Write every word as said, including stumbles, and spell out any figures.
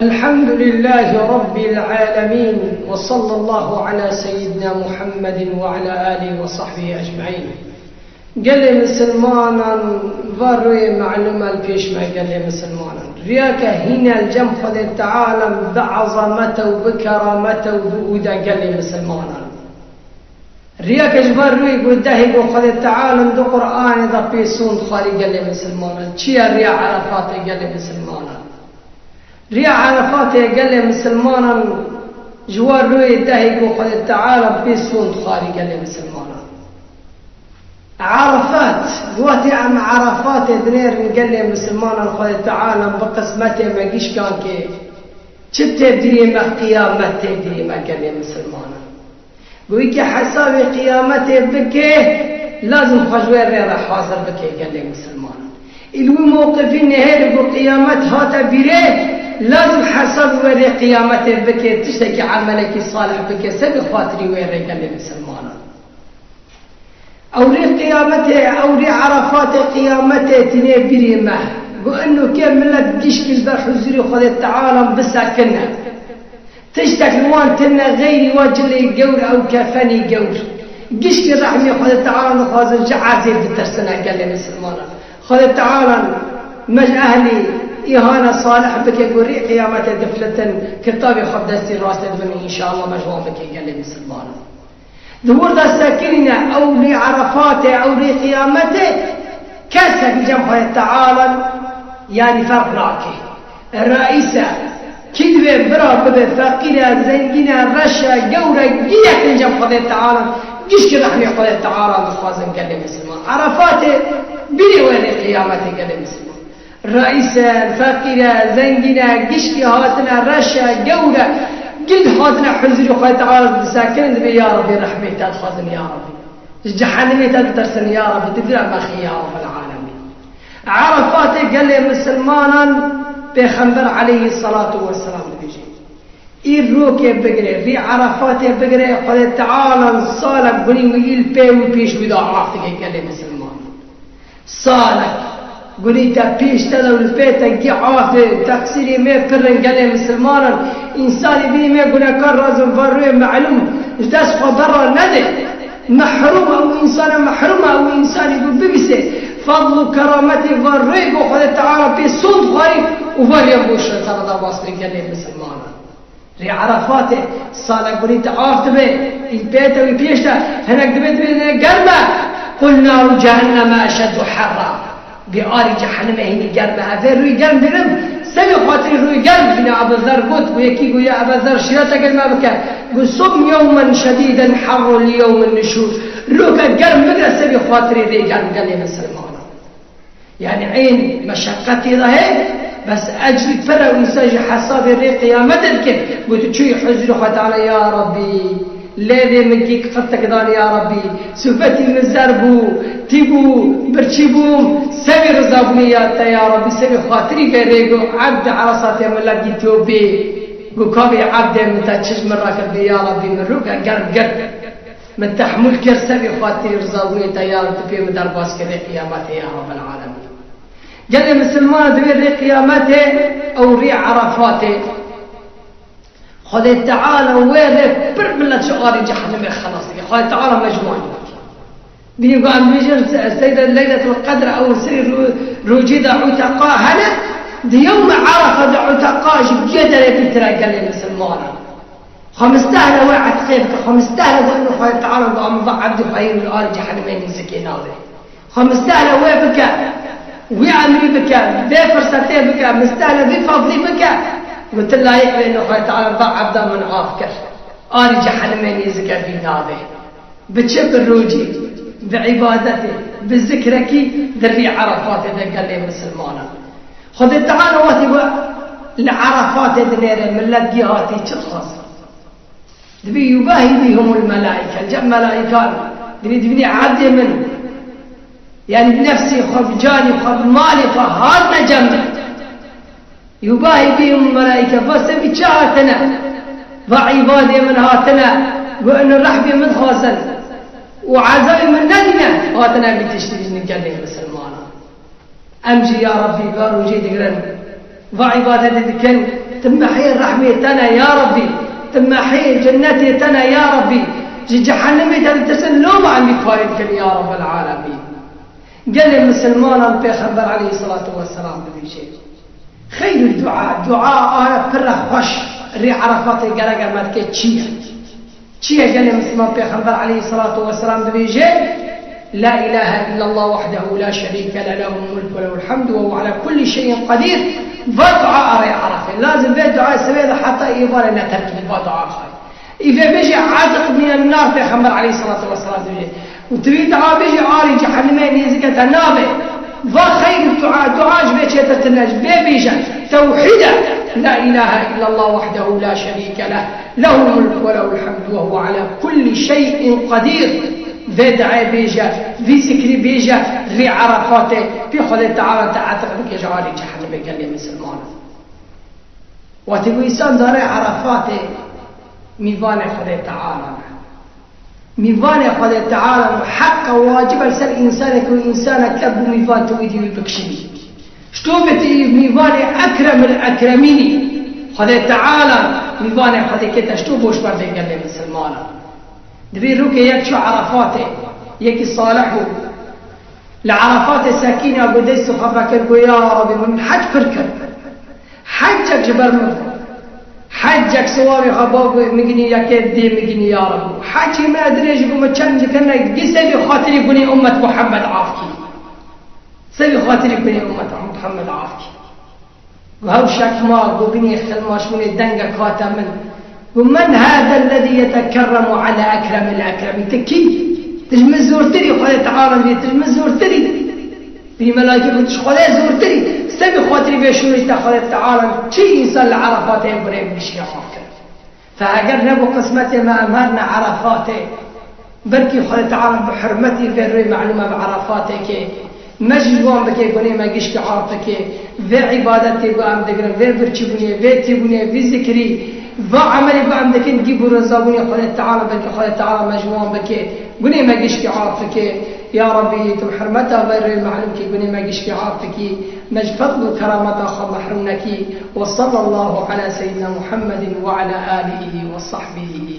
الحمد لله رب العالمين، وصلى الله على سيدنا محمد وعلى آله وصحبه أجمعين. Gelê misilmanan, va rûyê melûm e li pêş me, gelê misilmanan. Riyake hîne li cem Xwedê Teala bi ezamete û bi keramete û bi ûde, gelê misilmanan. Riyake ji van rûyê ku dehê ku Xwedê Teala di Qur'anê de pê sond xwarî, gelê misilmanan. Çi ye riya Erefatê, gelê misilmanan? Riya Erefatê, gelê misilmanan, ji wan rûyê dehê ku Xwedê Teala pê sond xwarî, gelê misilmanan. Erefat, wextê em Erefatê dinêrin, gelê misilmanan, Xwedê Teala bi qismetê me gişkan kê. Çi tê birê me? Qiyamet tê birê me, gelê misilmanan. Got, wekî hesabê qiyametê bike, lazim xwe ji wê rê re hazir bike, gelê misilmanan. Îl wî mewqifî nihêr ku qiyamet hate bîrê, lazim hesab wê rê qiyametê bike, tiştekî emelekî salih bike, sebî xatirî wê rê, gelê misilmanan. Ew rê qiyametê, ew rê Erefatê qiyametê tînê birê me. Got, ino ke milet gişkî li ber huzûrê Xwedê Teala bisekine. Tiştek li wan tine xeyrî wa cilê gewr ew kefenî gewr. Gişkî rehmê Xwedê Teala dixwazin ji erzê bitirsine, gelê misilmanan. Xwedê Teala me ji ehlî îhana salih bike ku rê qiyametê diflitin, kitabê xwe bi destî rastê dibin û înşallah me ji wan bike, gelê misilmanan. Di wir de sekinîne, ew rê Erefatê, ew rê qiyametê, kesek li cem Xwedê Teala, yanî ferq nake. Reîs e, kî divê bira bibe, feqîr e, zengîn e, reş e, gewr e, gî yek li cem Xwedê Teala, gişkî rehmê Xwedê Teala dixwazin, gelê misilman. Erefatê bîrê wê rê qiyametê, gelê misilman. Reîs e, feqîr e, zengîn e, gişkî hatine, reş e, gewr e, gî hatine huzûrê Xwedê Teala disekinin, dibê, ya Rabbî, rehmê te dixwazin, ya Rabbî. Ji cehennemê te ditirsin, ya Rabbî, tu vira mexî, ya Rabbel Alemîn. Erefatê, gelê misilmanan, Pêxember aleyhisselatu vesselam dibêje, îr rokê bigire, rî Erefatê bigire, Xwedê Teala salek gunî wî îl pê wî pêş wî de af dike, gelê misilmanan. Salek gunî te pêş te de û li pê te gî af de, teqsîrê me pir in, gelê misilmanan. Însanî bînî me gunekar razin, va rûyê melûm ji dest xwe berra nede. Mehrûm e û însana mehrûm e û însanî ku bibîse fadl û kerametê va rûyê ku Xwedê Teala pê sond xwarî û va rêya boş re te re derbas bê, gelê misilmanan. Rê Erefatê, salek gunî te af dibe, îl pê te wî pêş de, hinek dibê, dibê germ e. Qul naru cehenneme eşeddu herra. Bê arî cehennemê hînî germ e. Evê rûyê germ digirin, sebê xatirî rûyê germ digine. Ebu Zer got, ku yekî got, ya Eba Zer, şîreteke li me bike. Got, sum yewmen şedîden herrun li yewmin nuşûr. Roke germ bigire, sebê xatirî rê germ, gelê misilmanan. Yanî ên meşeqetê de heye, bes ecrî pir e û însan jî hesabê rê qiyametê dike. Got, tu çûyî huzûrê Xwedê Teala, ya Rabbî, lêvê min gîk qirtik dan, ya Rabbî, sûfetî min zer bû, tî bû, birçî bûm, sebê rizabûnê ya te, ya Rabbî, sebê xatirî vê rê go, ebd Erefatê milet dîtiyo bê. Go, ka bê ebdê min te çi ji min re kir bê, ya Rabbî, min roke germ girt. Min tehmûl kir, sebê xatirî rizabûnê te, ya Reb, tu pê min derbas kir rê qiyametê, ya Rabbel Alemîn. Gelê misilman divê rê qiyametê ew rê Erefatê. Xwedê Teala wê rê pir milet ji arê cehennemê xelas dike. Xwedê Teala me ji wan bike. Bînî ku em dibêjin se-, seyde Leyletul Qedr ew serî ro-, rojê de uteqa hene, di yewme Erefa de uteqa ji bîyê derê bîtire, gelê misilmanan. Xwe mistehle wê etqê bike, xwe mistehle wê ino Xwedê Teala bi amiva ebdî xwe yên li alî cehennemê nêzikê navê. Xwe mistehle wê bike, wî emrî bike, vê firsetê bike, mistehle vî fadlî bike. Got, tu layîq wê ino Xwedê Teala va ebda min af kir. Alî cehennemê nêzike vî navê. Bi çi? Bi rojî, bi îbadetê, bi zikrekî di rî Erefatê de gelê misilmanan. Xwedê Teala wextê ku li Erefatê dinêre, milet gî hatî çi dixwazin? Dibê yubahî bihumul melaîke, cem melaîkan, dibê, dibînî ebdê min, yanî bi nefsê xwe, bi canê xwe, bi malê xwe hatine cem min. Yubahî bihumul melaîke, va sebî çi hatine? Va îbadê min hatine, got ino rehmê min dixwazin û ezabê min nedîne, hatine vî tiştî bînin gelê misilmanan. Em jî, ya Rabbî, va rojê digirin, va îbadetê dikin, Tim mehê rehmê te ne ya Rabbî. Tim mehê cennetê te ne ya Rabbî. Ji cehennemê te ditirsin, loma em vî karê dikin ya Rabbel alemîn. Gelê misilmanan Pêxember aleyhisselatu vesselam dibêje. Xeyrü dua, dua a pir re xweş rê Erefatê gerek me dike çi ye? Çi ye gelê misilman Pêxember aleyhisselatu vesselam dibêje? La ilahe illallah wahdehu la şerîke leh, lehul mulk ve lehul hamdu ve huve ala kulli şeyin qedîr. Va dua a rê Erefê. Lazim vê duayê sibê de heta îvarê neterkî va dua xay. Î vê bêje etiq minen nar Pêxember aleyhisselatu vesselam dibêje. Û tu vî dua bêje arî cehennemê nêzîke te nabe. Va xeyr dua, dua ji vê çêtir tune, ji vê bêje. Tewhîd e. La ilahe illallah wahdehu la şerîke leh. Lehul mulk ve lehul hamd ve huve ala kulli şeyin qedîr. Vê duayê bêje, vî zikrî bêje, rê Erefatê, pê Xwedê Teala te etiq bike ji alî cehennemê gelê misilmanan. Wextê ku însan zane Erefatê mîvanê Xwedê Teala ne. Mîvanê Xwedê Teala ne. Heq e, wacib e li ser însanê ku însanek hebû mîvan tu wî dî wî bikişînî. Ji to bêtî mîvanê Ekremil Ekremînî. Xwedê Teala mîvanê Xwedê kê te ji to boş berdê gelê misilmanan. Dibê rokê yek çû Erefatê, yekî salih bû. Li Erefatê sekîna got, destê xwe vekir, got, ya Rabî, min hec pir kir. Hecek ji ber min bû. Hecek siwarê xwe ba got, min ginî yekê dê min ginî ya Rabî. Hecî me dirêj bû, min çend dikirine, gî sebî xatirî gunê ummet Muhammed af kî. Sebî xatirî gunê ummet Muhammed af kî. Got, hew şek ma, got, ginê xilmaşûnê dengek hate min. Got, men hada lezî yetekerremu ala ekremil ekremî. Tu kî? Tu ji min zortirî, Xwedê Teala dibê, tu ji min zortirî. Vî melaykê got, tu ji Xwedê zortirî. Sebî xatirî vê şûnê te Xwedê Teala, çi însan li Erefatê heye gunê min gişkê af kir. Fe heger nebû qismetê me em herine Erefatê, belkî Xwedê Teala bi hurmetî vê rûyê melûm e bi Erefatê kê, me jî ji wan bike gunê me gişkî af bike, vê îbadetê ku em digirin, vê birçîbûnê, vê tîbûnê, vî zikrî, va emelê ku em dikin gî bû rizabûnê Xwedê Teala, belkî Xwedê Teala me ji wan bike, gunê me gişkî af bike. Ya Rabbî, tu bi hurmeta vê rûyê melûm kê gunê me gişkî af bikî, me ji fedl û kerameta xwe mehrum nekî. Ve sallallahu ala seyyidina Muhammedin ve ala alihi ve sahbihi